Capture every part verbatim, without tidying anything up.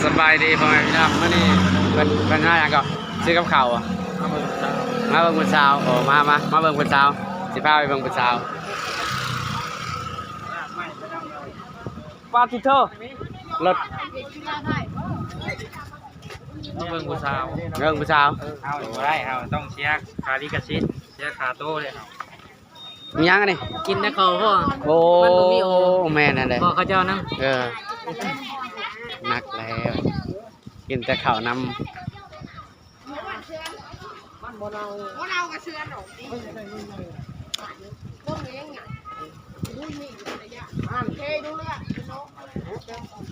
สบายดีพ่อแม่พี่น้อง มื้อนี้เพิ่น เพิ่นมาหยังก็ซื้อกับข้าวบ่ มาเบิ่งผู้สาว มาเบิ่งผู้สาว โอ้ มา มา มาเบิ่งผู้สาว สิพาไปเบิ่งผู้สาว ปาดติโธ่ รถ มาเบิ่งผู้สาว เบิ่งผู้สาว เอาบ่ได้ เอาต้องเสียค่าลิขสิทธิ์ เสียค่าโตเลย มีหยังอันนี้ กินแต่ข้าวพอ โอ้ มันบ่มีโอ แม่นอันใด พอเขาเจ้านะ เออ หนักแล้ว กินแต่ข้าวนำ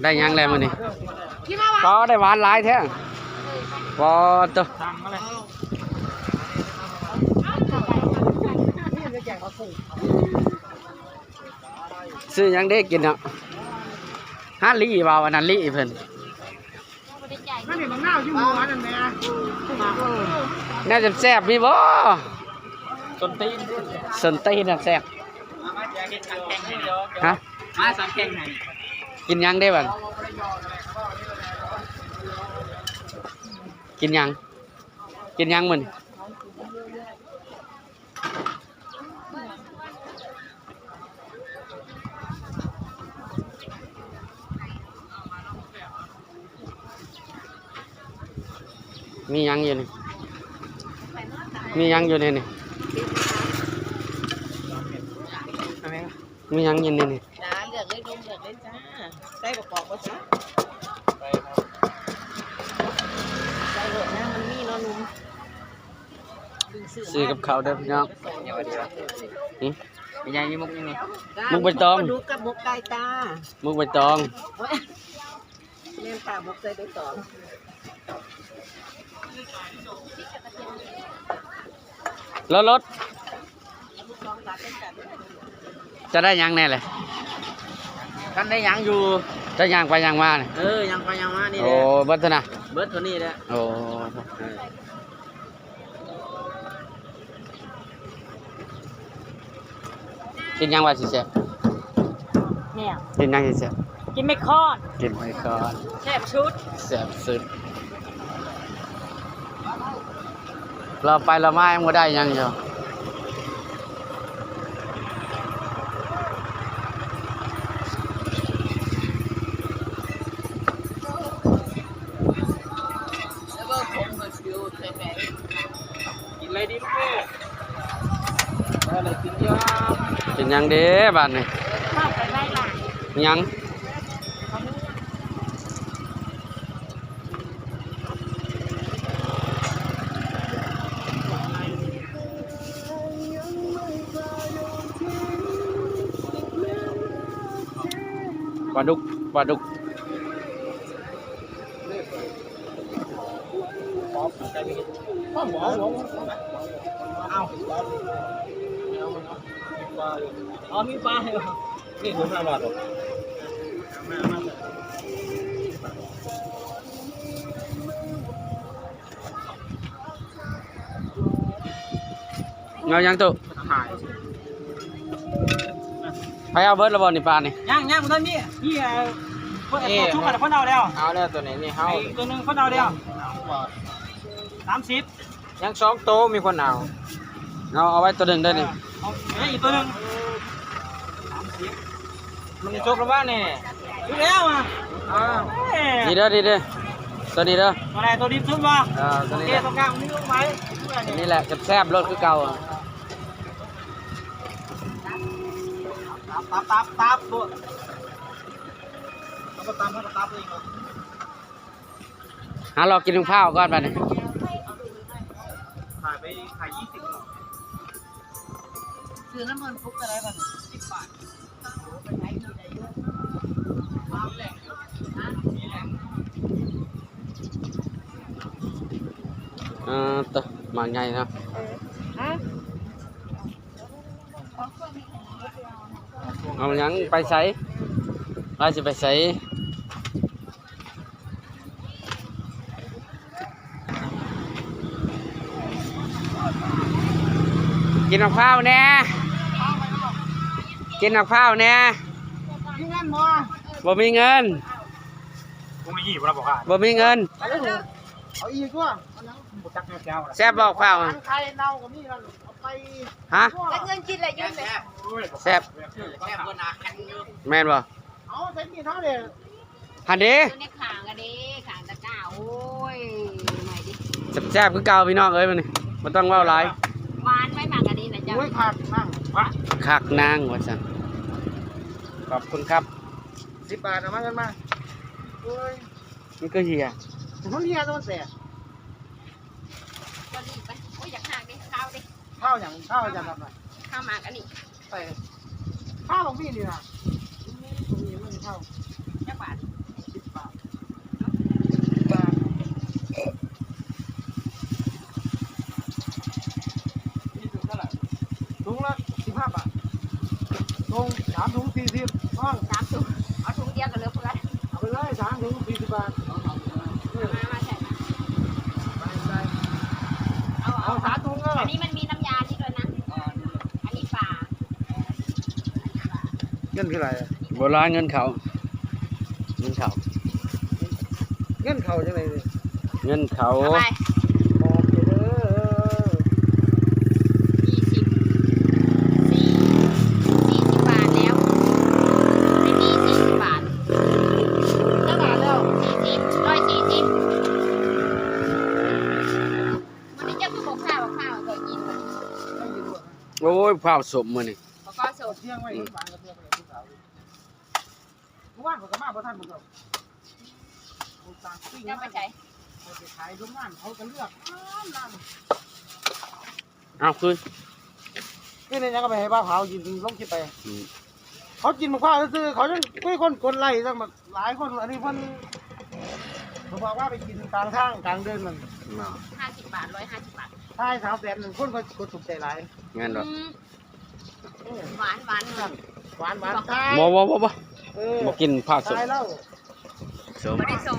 ได้หยังแล้วมื้อนี้ ก็ได้หวานหลายแท้ บ่ โต ซื้อหยังเด้กินเนาะ ฮะ ลี่บ่ อันนั้นลี่เพิ่น นั่นนี่บักนาวอยู่หัวนั่นแหละ แนวแซ่บๆ มีบ่ ส้นตีน ส้นตีนน่ะแซ่บ ฮะ มาสามแข่งไหน กินหยังได้บัด กินหยัง กินหยังมื้อนี้ มีหยังอยู่นี่ มีหยังอยู่ในนี่ มีหยังอยู่ในนี่ จ้า เลือกเลยหนุ่ม เลือกเลยจ้า ใส่ประกอบบ่จ๊ะ ใส่โลดนะ มันมีเนาะหนุ่ม ซื้อกับข้าวเด้อพี่น้อง หึ มีหยัง มีหมกหยังนี่ จ้า หมกใบตอง มีหมกปลาดุกกับหมกไก่จ้า หมกใบตอง โอ้ย แม่นค่ะ หมกใส่ใบตอง แล้วรถ จะได้หยังแน่เลย ท่านได้หยังอยู่ จะย่างไปย่างมาเนี่ย เออ ย่างไปย่างมานี่แหละ โอ้ เบิดเท่านะ เบิดเท่านี้แหละ โอ้ เออ กินหยังว่าสิแซ่บ เนี่ย กินหยังสิแซ่บ กินไม่คอด กินไม่คอด แซ่บสุด แซ่บสุด รอไปรอมายังบ่ได้หยังอยู่ กินอะไรดีลูกเอ้ย ได้อะไรกินยา กินหยังเด้บาดนี้ ข้าวไปไว้ล่ะ หยัง ปลาดุก ปลาดุก เอา อ๋อ มีปลาเหรอ นี่ผมห้าบาทเหรอ เอายังตุ๊ ถ่าย ไผเอาเบิดแล้วบ่นี่ปลานี่ ยัง ยังบ่ทันมี นี่ เอ่อ เพิ่นเอาตัวชุบมาแล้ว เพิ่นเอาแล้ว เอาแล้วตัวไหนนี่ เฮา ไอ้ตัวหนึ่งเพิ่นเอาแล้ว สามสิบ ยังสองโตมีคนเอา เอา เอาไว้ตัวหนึ่งได้นี่ เอา เอ้ย อีกตัวหนึ่ง มันจบแล้วว่านี่ ชุบแล้วอ่ะ อ่า เอ้ย นี่เด้อ นี่เด้อ ตัวนี้เด้อ ตัวไหน ตัวดิบชุบบ่ เออ ตัวนี้แหละ โอเค ตัวกลางมันมีลูกไหม นี่แหละ แซ่บๆ รสคือเก่าอะ ตับ ตับ ตับ ตับ ตับ เอาก็ตำ เอาก็ตำเองเหรอ หาลอกกินข้าวก่อนบัดนี้ ขายไป ขายยี่สิบ ซื้อน้ำมันปุ๊บก็ได้บัดนี้ สิบบาท อ่า ตะ หมากใหญ่เนาะ เออ ฮะ เอาหยังไปไส ว่าสิไปไส กินมะพร้าวแหน่ กินมะพร้าวแหน่ มีเงินบ่ บ่มีเงิน โอ้ บ่มีเงิน เอาอีกตัว เอาหยังบ่จักแนวแซวล่ะ แซ่บบ่ข้าว หนังไข่เน่าก็มีแล้ว เอาไป ฮะ แล้วเงินกินอะไรยืมเลย แซ่บ แม่นบ่ เอาใส่มีดเท่าเดียว หั่นเด้ อยู่ในขางอะเด้ ขางตะกร้า โอ้ย ใหม่ดิ แซ่บๆคือเก่าพี่น้องเอ้ย มื้อนี้บ่ต้องเว้าหลาย หวานไหมหมากอันนี้นะเจ้า โอ้ย คักนาง คักนางว่าซั่น ขอบคุณครับ สิบบาท เอามาเงินมา โอ้ย มันก็เหี่ย มันเหี่ย มันแตก ก็รีบไป โอ้ย อยากหักดิ ข้าวดิ ข้าวหยัง ข้าวหยังครับน่ะ ข้าวหมากอันนี้ ใส่ข้าวของพี่นี่นะ มี มี มีข้าว จักบาท สิบบาท สิบบาท มีถุงเท่าไหร่ ถุงละสิบห้าบาท ถุง สามถุงสี่สิบ น้อง สามถุง เอาถุงเดียวกันเลยเพื่อน เอาไปเลย สามถุงสี่สิบบาท เอามา มาใส่มา ไป ไป เอา เอา เอาสามถุงเออ อันนี้มันมีน้ำยานี่ด้วยนะ อันนี้ปลา เงินคืออะไรอะ โบราณเงินเขา เงินเขา เงินเขาจังได๋นี่ เงินเขา เอาไป บอกไปเด้อ ยี่สิบ สี่ สี่สิบบาทแล้ว ให้พี่สี่สิบบาท จักบาทแล้ว สี่สิบ ร้อยสี่สิบ มันจะคือบอกข้าว ข้าวเคยกิน โอ้ย ข้าวสมมื้อนี้ บอกข้าวสม เที่ยงไว้ อืม หวานกับเที่ยงไว้ ผู้สาว เมื่อวานผมก็มาบ่ทันผมก็ ผมสั่งปิ้ง เจ้าไปใส่ เขาไปขายโรงงาน เขาก็เลือกนั่นนั่น เอาคืน นี่เนี่ยยังก็ไปให้บ้าเผากินลงคลิปไป อืม เขากินมะพร้าวซื่อๆ เขายังคุยคนกดไลค์ตั้งแบบหลายคน อันนี้เพิ่นผมบอกว่าไปกินกลางทางกลางเดินมัน เนาะ ห้าสิบบาท ร้อยห้าสิบบาท ทายสาวแสนหนึ่งคนเขากดถูกใจหลาย แม่นบ่ อืม หวานหวานหวาน หวานหวานทาย บ่ บ่ บ่ บ่ เออ บ่กินผักสด ทายแล้ว สม บ่ได้สม